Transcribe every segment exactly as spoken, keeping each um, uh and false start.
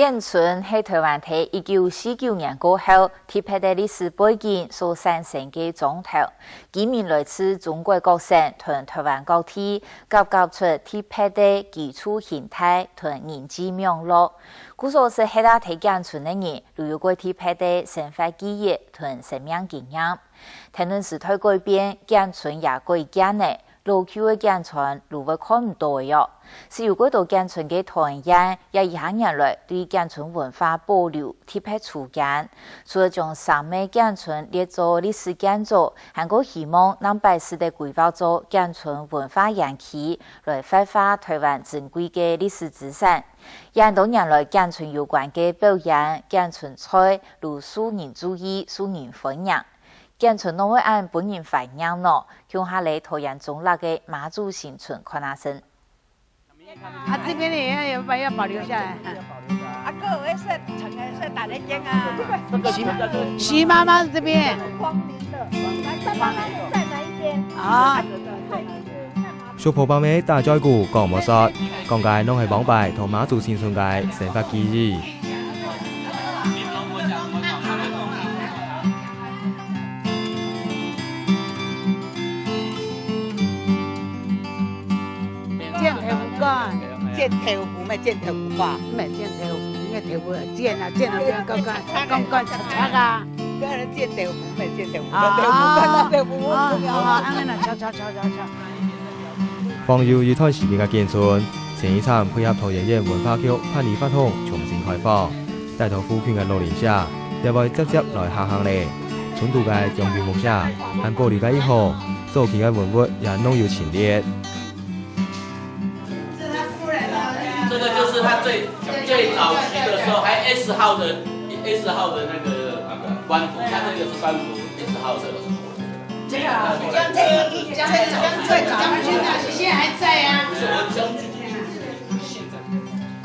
眷村係臺灣在一九四九年過後，特別个歷史背景所產生个庄頭。居民來自中國各省同臺灣各地，夾夾出特別个居住形態同人際網絡。故所係歇啊在眷村个人，都有過特別个生活記憶同生命經驗。天文時代改變，眷村也改建了， 老舊个眷村就會看毋到了喲。係有幾多眷村个團員，也一下年來對眷村文化保留特別出現。除了將三个眷村列做歷史建築，還過希望南北市个規劃做眷村文化園區，來活化臺灣珍貴个歷史資產。也很多年來眷村有關个表演、眷村菜，都受人注意、受人歡迎。 眷村仰會恁分人懷念呢？共下來桃園中壢个媽祖新村看啊先。啊，這邊也要，要保留下來。啊，各位是成人是打那間啊。徐，徐媽媽是這邊。荒涼的，來，再來一間。啊。 叔婆伯姆打嘴鼓講無煞，講个攏係往擺同媽祖新村个生活記憶。箭頭湖乾。箭頭湖咩？箭頭湖吧。毋係箭頭湖，應該頭湖啊，箭啊，箭啊，箭啊，剛剛剛剛擦擦啊。剛才箭頭湖咩？箭頭湖，啊，箭頭湖，剛剛箭頭湖，啊，啊，啊，恁樣啦，敲敲敲敲敲。 荒廢一段時間个眷村，前一站配合桃園縣文化局辦理活動重新開放，帶動附近个老鄰舍，也會輒輒來下鄉咧。村肚个將軍木舍，還保留个一號，早期个文物也攏有陳列。這個就是他最，最早期的時候，還S號的，S號的那個官服，他那個是官服，S號的。 這樣，這樣最，這樣最，這樣最早，現在還在啊。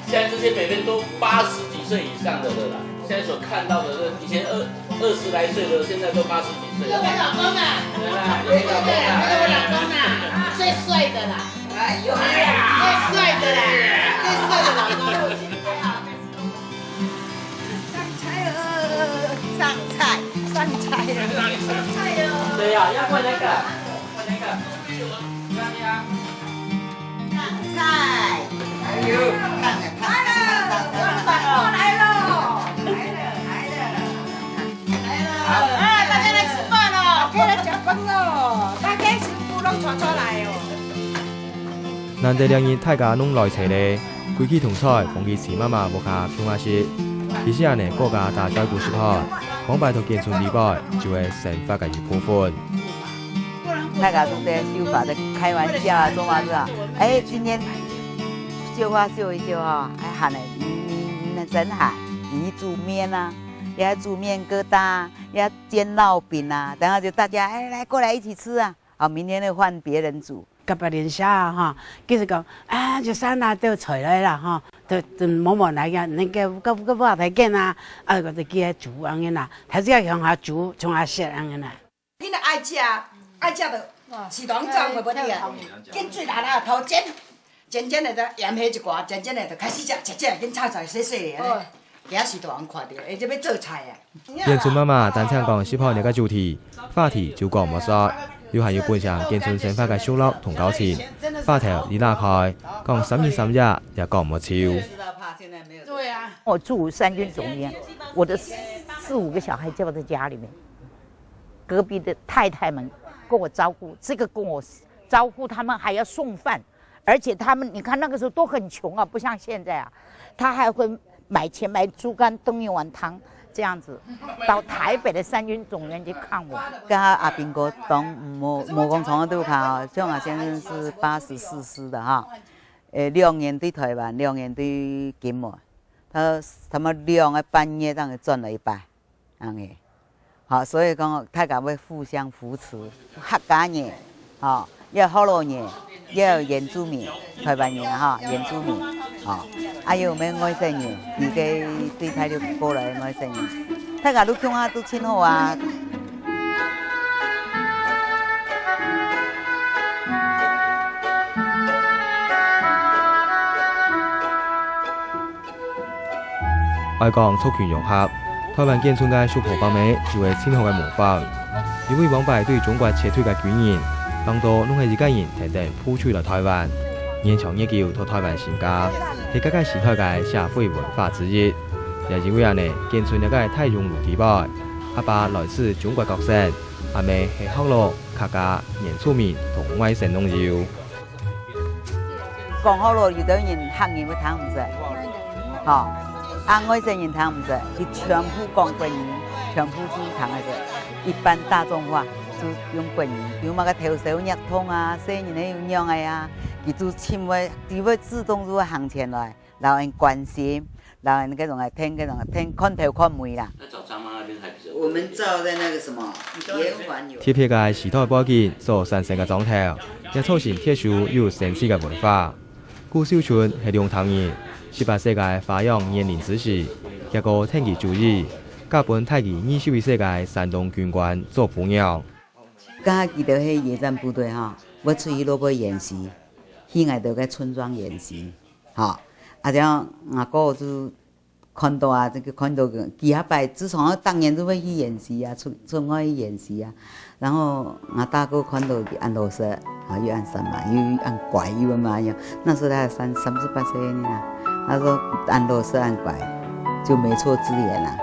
現在這些伯伯都八十幾歲以上的了啦，現在所看到的，以前二，二十來歲的，現在都八十幾歲了。這是我老公啊。對啦，這是老公啊。這是我老公啊，最帥的啦。哎呦，最帥的啦，最帥的老公。 上菜哦，上菜，上菜哦，上菜哦。對呀，要換那個，換那個。上菜。哎呦，看了，看了，看了，看了。來了，來了，來了。來了。啊，大家來食飯哦，大家來食飯哦，大家全部攏坐出來哦。 難得這日大家攏來齊咧，歸枝同菜，捧去徐媽媽屋下共下食。其實恁呢，各家打嘴鼓食飯，往擺同眷村裡背，就係生活个一部分。大家都在手法在開玩笑啊，做麼事啊？哎，今天繡花繡一繡哈，還寒呢，你，你，你們真寒，你煮麵啊，也煮麵疙瘩，也煎烙餅啊，然後就大家，哎，來，過來一起吃啊。 啊，明天就換別人煮。甲別人寫啊，吼，其實講，啊，就算啦，都出來啦，吼，都，都某某來个，恁个，个，个，个話題見啊，啊，我就叫伊煮恁个啦，頭先向下煮，向下食恁个啦。恁个愛食，愛食就，市場走袂袂得啊，緊水啦啦，頭前 煎煎个就鹽下一寡，煎煎个就開始食，食食緊炒菜洗洗个，哦。今仔日大人看到，會就要做菜啊。眷村媽媽單淨講食飯這个主題，話題就講無煞，又還有分享眷村生活个歡樂同交情，話頭一拉開，講三日三夜也講無夠。對啊。我住三軍總院，我的四五個小孩就在家裡面，隔壁的太太們跟我招呼，這個跟我招呼，他們還要送飯， 而且他們，你看那個時候都很窮啊，不像現在啊，他還會買錢買豬肝燉一碗湯這樣子，到台北的三軍總院去看我。跟他阿兵哥當無，無講從來都看哦，像我先生是八十四師的哈，呃，兩年對台灣，兩年對金門，他，他們兩個半月這樣轉了一擺。 恁呢。好，所以講大家愛互相扶持，客家人，吼，也有福佬人，也有原住民，台灣人啊，吼，原住民，吼，還有我們外省人，一個對大陸過來的外省人，大家都共下都真好啊。愛講族群融合，臺灣眷村个叔婆伯姆就係盡好个模範。因為往擺對中國撤退个軍人，當多攏係一家人跈等部隊來臺灣，年長月久在臺灣成家，係各个時代个社會文化之一。也因為恁呢，眷村這个大熔爐底背，阿爸來自中國各省，阿姆係學老、客家、原住民同外省攏有。 講學老，有兜人客人會聽毋識，吼，啊，外省人聽毋識，佢全部講國語，全部都聽得識，一般大眾話就用國語。比如麼个頭手脈痛啊，細人仔有癢个啊，佢就盡會，佢會自動就會行前來，摎𠊎關心，摎𠊎該種个聽，該種个聽，看頭看尾啦。那找張媽那邊還比較多一點。我們照在那個什麼，圓環有。特別个時代背景所產生个莊頭， 也造成特殊又神奇个文化。古秀春係龍潭人，十八歲个花樣年齡之時，厥哥趁佢注意，嫁分大佢二十一歲个山東軍官做餔娘。該下佢兜係野戰部隊吼，會出去外背演習，去𠊎兜个村莊演習，吼。啊，這樣阿哥就 看到啊，這個看到个，佢下擺自從逐年都會去演習啊，出出外去演習啊。然後𠊎大哥看到佢恁老實，啊，又恁善良，又恁乖，又恁麼樣。那時候他才三三十八歲呢，他說恁老實恁乖，就沒錯之言啊。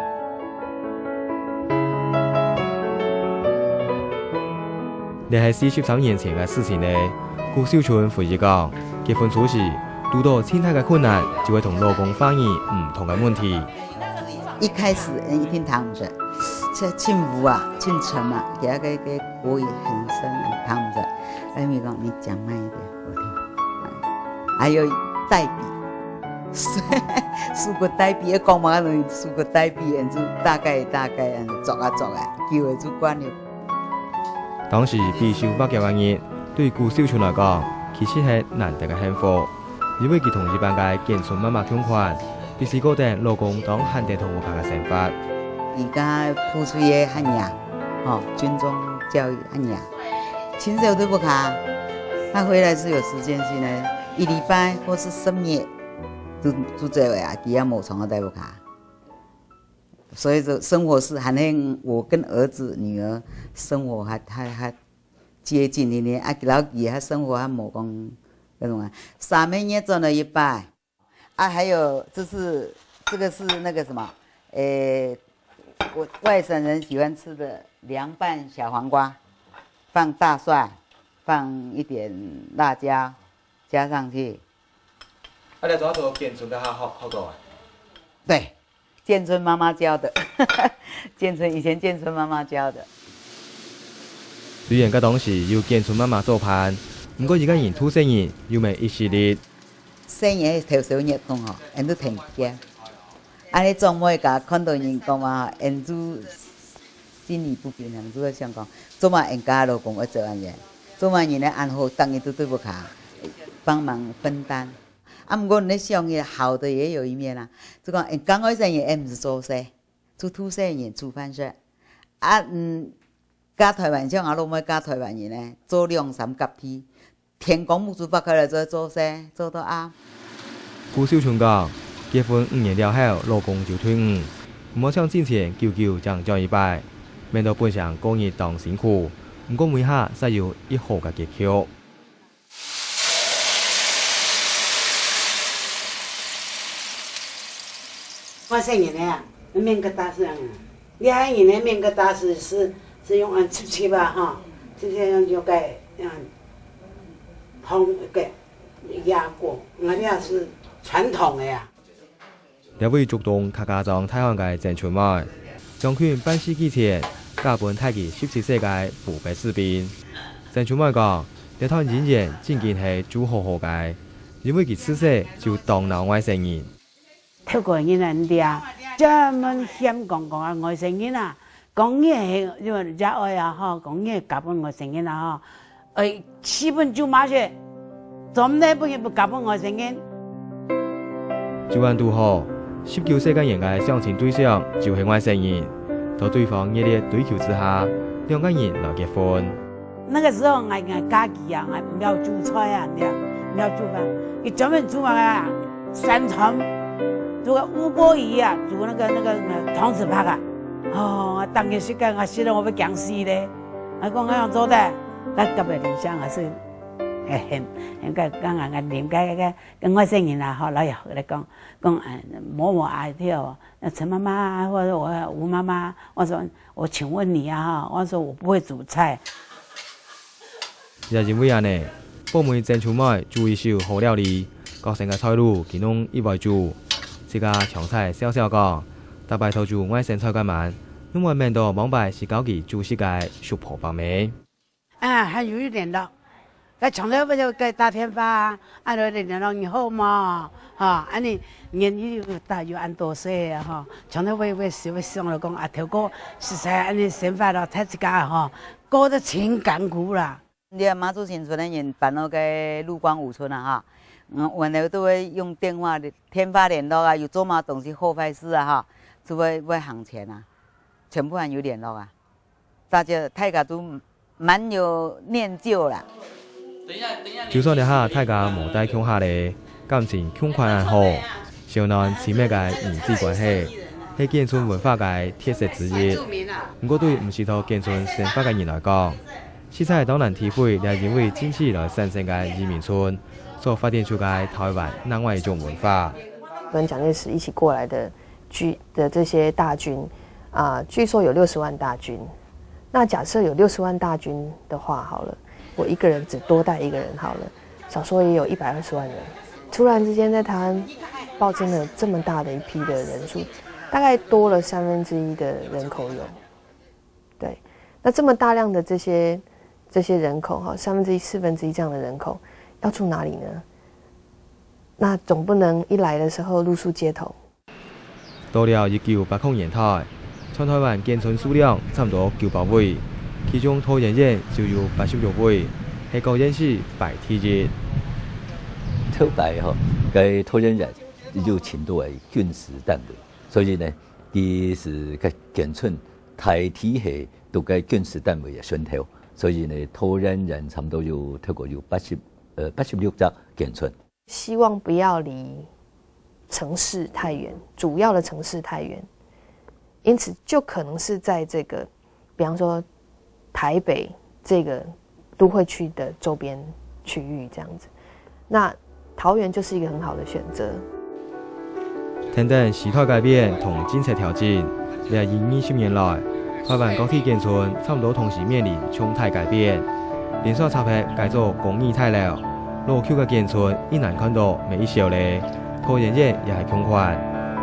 這係四十三年前个事情了。古秀春回憶講，結婚初時， 堵到盡大个困難，就會同老公話語毋通个問題。一開始，嗯，一定聽毋識，這盡烏啊，盡沉啊，佢个个國語很深，聽毋識。哎，咪講，你講慢一點，我聽。還有代筆，手骨代筆，講麼个東西，手骨代筆，就大概大概，嗯，作啊作啊，久了就慣了。 當時比手畫腳个人，對古秀春來講，其實係難得个幸福，因為佢同一般个眷村媽媽共款，必須過等老公當罕得在屋下个生活。而家付出个較嚴，吼，軍中教育較嚴，盡少在屋下，他回來是有時間性的，一禮拜或是十日，就就走了啊，佢也無常常在屋下。 所以說生活是還係我跟兒子、女兒生活還還還接近一點，啊，摎佢還生活還無講那種啊，三個月轉來一擺，啊，還有就是這個是那個什麼，誒，我外省人喜歡吃的涼拌小黃瓜，放大蒜，放一點辣椒，加上去。啊，你做做眷村个好好好搞啊？對， 眷村媽媽教的，眷村，以前眷村媽媽教的。雖然該當時有眷村媽媽做伴，毋過一家人渡細人又無一息力。細人頭手熱痛吼，𫣆都聽見。恁呢長輩家看到人講啊，𫣆都心裡不平衡，就會想講，做麼𫣆家老公會做恁樣？做麼人呢恁好，逐日都對屋下幫忙分擔。 啊，毋過你想起來，好的也有一面啊。就講，誒，講外省人，誒，毋使做事，就渡細人煮飯食。啊，嗯，嫁臺灣，像𠊎老妹嫁臺灣人呢，做兩三甲地，天光目珠擘開來就做事，做到暗。古秀春講，結婚五年了後，老公就退伍，毋好像進前久久正轉一擺，免得本省過日當辛苦，毋過每下煞有一好个結局。 外省人个啊，面个大師啊，厲害人个面个大師是是用恁直接啊哈，直接用就个嗯，通个壓過，我這是傳統个呀。 這位竹東客家庄大漢个曾春妹，將近半世紀前，嫁分大佢十七歲个湖北士兵。曾春妹講，這段姻緣正經係最好好个，因為佢自細就當惱外省人。泰國人恁樣，專門嫌講講啊外省人啊， 講你係，因為也愛啊吼，講你係嫁分外省人啊吼，誒，基本就罵佢，做毋得分佢嫁分外省人。就恁堵好，十九歲該年个相親對象就係外省人，在對方熱烈追求之下，兩個人來結婚。那個時候，𠊎，𠊎嫁佢啊，𠊎毋曉煮菜啊，毋曉，毋曉煮飯，佢專門煮飯啊，三餐。煮个烏鍋魚啊，煮那個那個什麼糖醋白啊，哦，當今時間啊，食了我要驚死咧。啊，講啊，樣做得，該隔壁鄰舍啊是，很很該剛剛个鄰个个跟外省人啊，吼，老友來講講，哎，某某啊，對哦，那陳媽媽啊，或者我吳媽媽，我說我請問你啊，哈，我說我不會煮菜。 也因為恁呢，寶妹鄭秋妹煮一手好料理，各省个菜路佢攏已會煮。自家常在笑笑講，逐擺討煮外省菜个慢，攏會愐到往擺時交佢煮食个叔婆伯姆。啊，還有一點咯，該常在會就該打電話啊，啊，來聯絡你好無？吼，恁呢年紀又大又恁多歲啊，吼，常在會會會想了講啊，頭過實在恁呢生活咯，忒自家吼， 過得真艱苦啦。這馬祖新村个人搬到該陸光五村啊，哈，嗯，原來都會用電話，電話聯絡啊，有做麼東西好壞事啊，哈，就會會行前啊，全部還有聯絡啊，大家大家都蠻有念舊啦。就算這下大家無戴共下咧， 感情共款恁好，燒暖親密个人際關係，係眷村文化个特色之一。毋過對毋識到眷村生活个人來講，實在當難體會這因為親戚來產生个移民村所發展出个台灣另外一種文化。跟蔣介石一起過來的據的這些大軍啊，據說有六十萬大軍。那假設有六十萬大軍的話，好了，我一個人只多帶一個人好了，少說也有一百二十萬人。突然之間，在台灣暴增了這麼大的一批的人數，大概多了三分之一的人口有。對，那這麼大量的這些這些人口哈，三分之一、四分之一這樣的人口，要住哪裡呢？那總不能一來的時候露宿街頭。 到了一九八零年代，全台灣眷村數量差毋多九百位，其中桃園縣就有八十六位，係各縣市排第一。頭擺吼，該桃園縣有盡多个軍事單位，所以呢，佢係該眷村大體係都該軍事單位个選頭，所以呢，桃園縣差毋多有，頭過有八十，呃，八十六隻眷村。 希望不要離城市太遠，主要的城市太遠，因此就可能是在這個，比方說台北這個都會區的周邊區域這樣子。那桃園就是一個很好的選擇。 跈等時代改變同政策調整，這一二十年來，台灣各地眷村差毋多同時面臨重大改變。連續拆拆改做公寓大樓，老舊个眷村已難看到乜一小咧，桃園縣也係共款。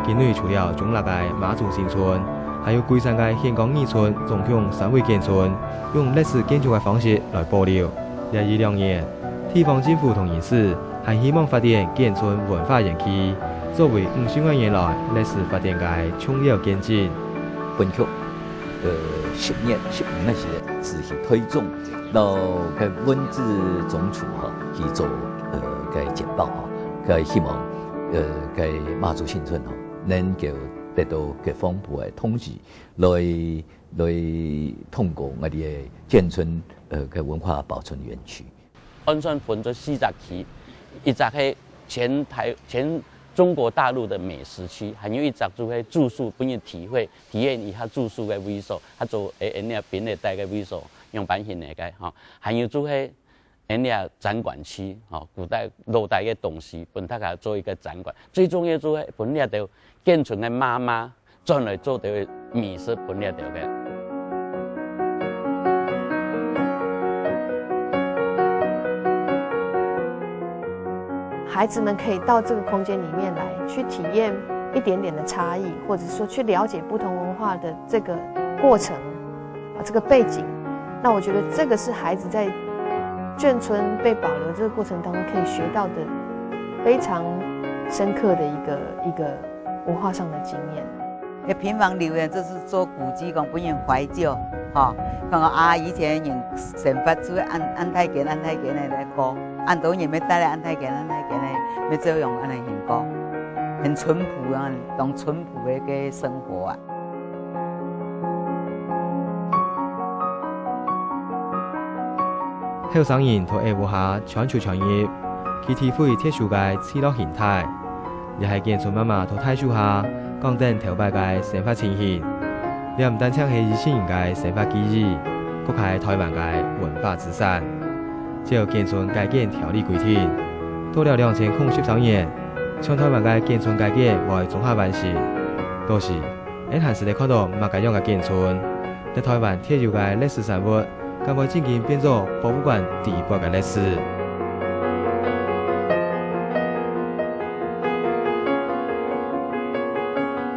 境內除了中壢个媽祖新村，還有龜山个顯光二村，總共三位眷村，用歷史建築个方式來保留。這一兩年，地方政府同人士 還希望發展眷村文化園區，作為五十外年來歷史發展个重要見證。分局，呃，十月、十五个時節，就去推動，到該文資總處吼，去做，呃，該簡報吼，該希望，呃，該媽祖新村吼，能夠得到該方部个同意，來，來通過𠊎兜个眷村，呃，个文化保存園區。 按算分做四隻區，一隻係全台、全中國大陸个美食區，還有一隻就係住宿，分人體會、體驗一下住宿个位所，較做會𫣆俚个邊仔帶个位所，樣般形个吼。還有就係𫣆俚个展館區，吼，古代老代个東西，分大家做一個展館。最重要就係分這兜眷村个媽媽 轉來做兜美食分這兜个。孩子們可以到這個空間裡面來，去體驗一點點的差異，或者說去了解不同文化的這個過程，啊，這個背景。那我覺得這個是孩子在眷村被保留這個過程當中可以學到的非常深刻的一個，一個 文化上的經驗。該平房留言就是做古蹟，講分人懷舊，吼，看講啊，以前人生活就係恁、恁大間、恁大間个來過，恁多人愛戴來恁大間、恁大間个，愛照樣恁樣形過，很淳樸啊，當淳樸个个生活啊。 後生人在屋下全出全入，去體會特殊个聚落形態。也係眷村媽媽在大樹下講等頭擺个生活情形。這毋單淨係以前人个生活記憶，更係臺灣个文化資產。照眷村改建條例規定，到了兩千空十三年，全臺灣个眷村改建會綜合完成。到時，𫣆還使得看到麼个樣个眷村？在臺灣特有个歷史產物，敢會真經變做博物館底背个歷史？